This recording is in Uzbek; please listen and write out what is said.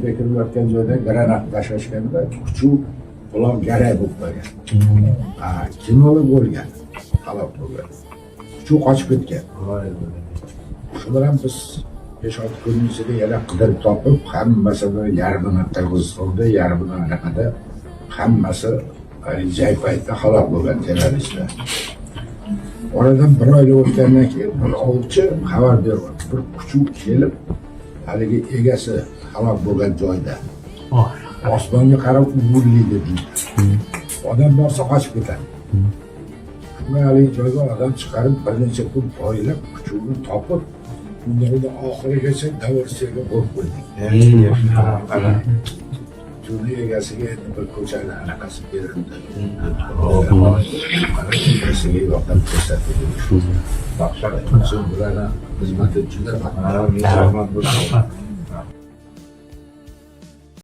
Bekilayotgan joyda granat tashlashganda kuchuk quloq garay bo'lib qolgan. Ha, kinolog bo'lgan, halok bo'lgan. Kuchuk qochib ketgan. Shu bilan biz 5-6 kunning ichida yana qidirib topib, hammasini, yarmini Qirg'izistonda, yarmini anaqada, hammasi haligi jang paytida halok bo'lgan terroristlar. Oradan bir oylik o'tgandan keyin bir ovchi xabar beryapti. Bir kuchuk kelib, haligi egasi halok bo'lgan joyda osmonga qarab uvullaydi deydi. Odam borsa, qochib ketadi. Shunday haligi joyga odam chiqarib, bir necha kun poylab, kuchugini topib, uni oxirigacha довольствие ga qo'yib qo'ydik. Ana kuchukni egasiga endi bir ko'chani anaqasi berildi. Mana, egasiga yordam ko'rsatildi. Shu bularni xizmati juda Rahmat bo'lsin.